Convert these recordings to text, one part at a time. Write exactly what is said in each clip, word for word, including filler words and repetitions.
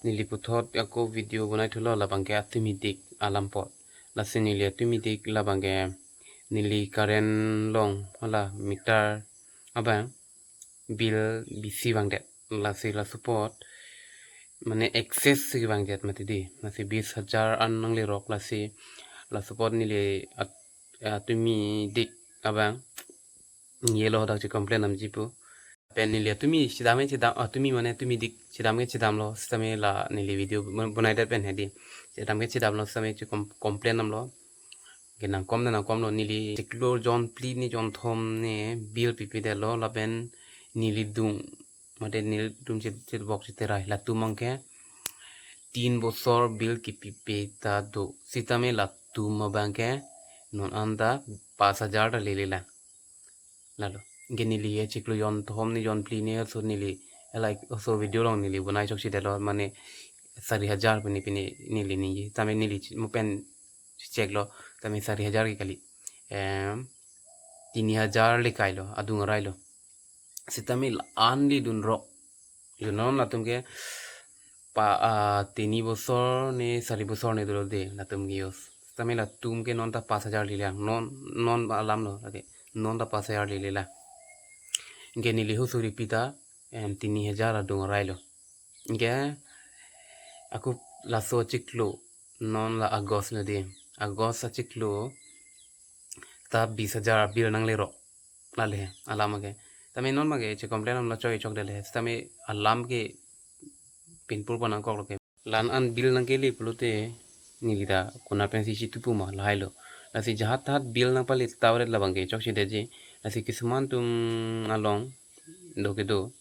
Neli puthot ako video bonai thulo labangke atumi dik alam apot. Lasi neli atumi dik labangke neli current along hala meter abang bill bisi vangdet. Lasi laso apot mane excess si vangdet mati di. Lasi bis hajar an nanglerok lasi laso apot neli at-, atumi dik abang neli lo dak si complain damji pu. Pen neli atumi chedam ke chedam, atumi mane atumi dik chedam ke chedamlo, sitame la neli video bon-, bonaidet pen hedi. Chedam ke chedamlo sitame che com-, complain damlo. Ke nangkom na nangkomlo, neli chiklo jon phli ne jon thom ne bill pipidetlo lapen neli dung mate neli dung chit, chit bok chit terai latum abangke tin bosor bill kipipe ta do. Sitame latum abangke non anta pas hajar ta lele lang. Lalo. Anke neli ye chiklo jon thom ne jon phli ne so neli like so video along neli bonai chokchedetlo mane sari hajar pini pini neli ningje. Tame neli chi-, mo pen check lo. Tame sari hajar ke kali. Em, tini hajar le kailo, adung arailo. Sitame la-an le dunrok. Yo non latum ke pa, ah, tini bosor ne sari bosor ne dolo de latum ke use. Sitame latum ke non ta pas hajar lele lang. Non, non alam lo, okay. Non ta pas hajar lele lang. Anke neli husuri pita, em, tini hajar adung arailo. Anke ako laso chiklo non la August lo de. August achiklo ta bis hajar bill nanglerok. Lale alam ke. Tame non abangke che complain damlo chok chokdetlo. Tame alam ke pinpur pa nangkoklo ke. La-an bill nangkele pulote neli ta konat pensi chitu pu ma lahailo. Lasi jahat tahat bill nangpale tawret labangke chokchedetji. Lasi kisuman atum along do kedo.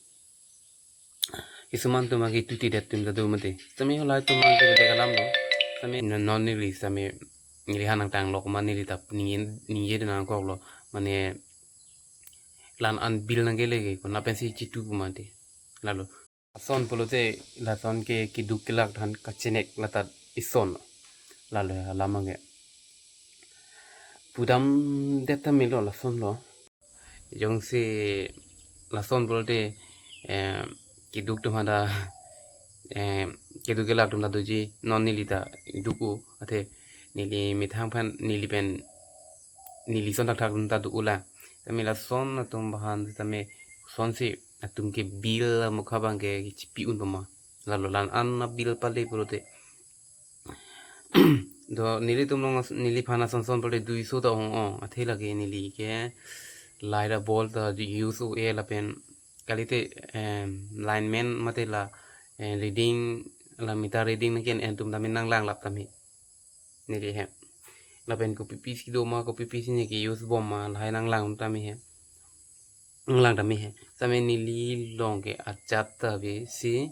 Kisuman atum agi tuti det atum ta do mate. Sitame halahai atum abangke dek alamlo. Sitame non, non neli sitame neli ha nangtanglo ma neli ta ningje, ningje de nangkoklo. Mane la-an bill nangkele ke konat pensi chitu pu mate. Lalo. Lason pulote lason ke keduk kelak than kachenek lata ison. Lalo alam abangke. Pudamdet ta melo lasonlo. Jongsi lason pulote, eh, keduk atum hada, eh, keduk kelak atum ta doji non neli ta duk-o athe neli methang aphan neli pen neli son thakthak atum ta duk-o la. Tame lason atum aphan tame sonsi atum ke bill amokha abangke chipi un pama. Lalo la-an abill pale pulote. Do nelitum along as-, neliphan ason son pulote duiso ta ong-ong. Athe lake neli ke light abol ta use o-e lapen kalite, em, lineman mate la, eh, reading la meter reading nangke-en atum tame nanglang lap tame. Neli he. Lapen kopi pisi do ma kopi pisi ne ke-use bom ma lahai nanglang tame he. Nanglang tame he. Tame neli along ke ajat ta ave si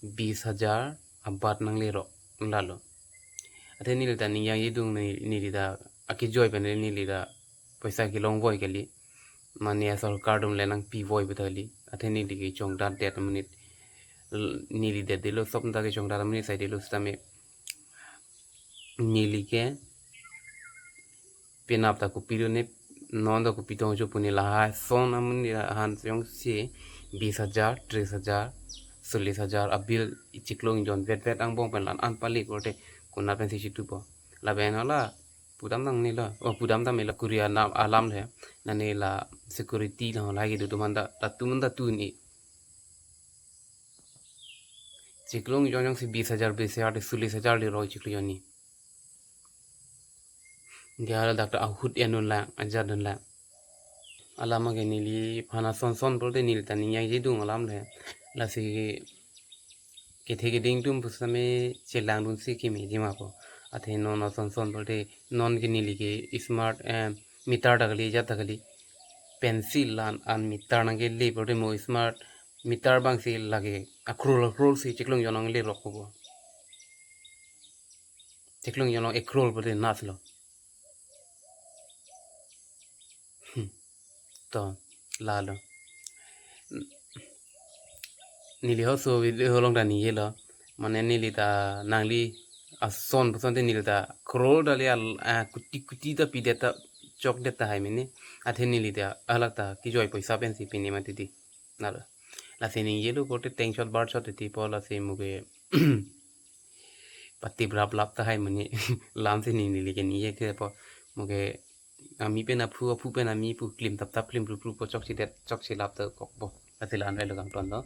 bis hajar abat nanglerok lalo. Athe neli ta ningjang jedung ne-, neli ta akejoi pen neli ta poisa kelong voi kali. Mane asorkar atum le nangpi voi pu ta kali. Athe neli kechongdatdet amonit. L-, neli det detlo sop ta kechongdat amonit sai detlo sitame. Neli ke penap ta kopi do ne non ta kopi tong cho pu ne lahai son amonit ahan jongsi bis hajar, tris hajar, sollis hajar abill chiklo ingjong vet vet angbong pen la-an pale korte konat pensi chitu po. Lapen hala pudam tang nelo, oh, pudam tame la Korea na alam le, nane la security la lahai kedo atum anta, latum anta tuni. Chiklo ingjong jongsi bis hajar, bis hajar, sollis hajar leroi chiklo ingjong ni. Dia la dak ta ahut en dunlang, ajat dunlang. Alam abangke neliphan ason son pulote neli ta ningjang jedung alam le. Lasi kethe keding atum pusitame chelangdunsi kemeji ma po. Athe non ason son pulote non ke neli ke smart, eh, meter ta kali, ajat ta kali. Pensi la-an meter nangkele pulote mo smart meter abangsi lake a crore a crore si chiklo ingjong nanglerok ko. Chiklo ingjong a crore pulote nas lo. Hmm. To, lalo. Neli ho so video along ta ningjelo. Mane neli ta nangli ason puson te neli ta crore ta le al-, ah, kuti kuti ta pidet ta chokdet tahai mene. Athe neli ta alak ta kejoi poisa pensi pine mati di. Lalo. Lasi ningjelo korte tengshot barshot titi po lasi mo ke Pati brap lap tahai mane lam si ning neli ke ni ye ke po mo ke ami pen aphu, aphu pen ami pu klim tap tap klim pru pru po chokchedet chokchelap ta kok po. Ati la-an rai lo kangton lo.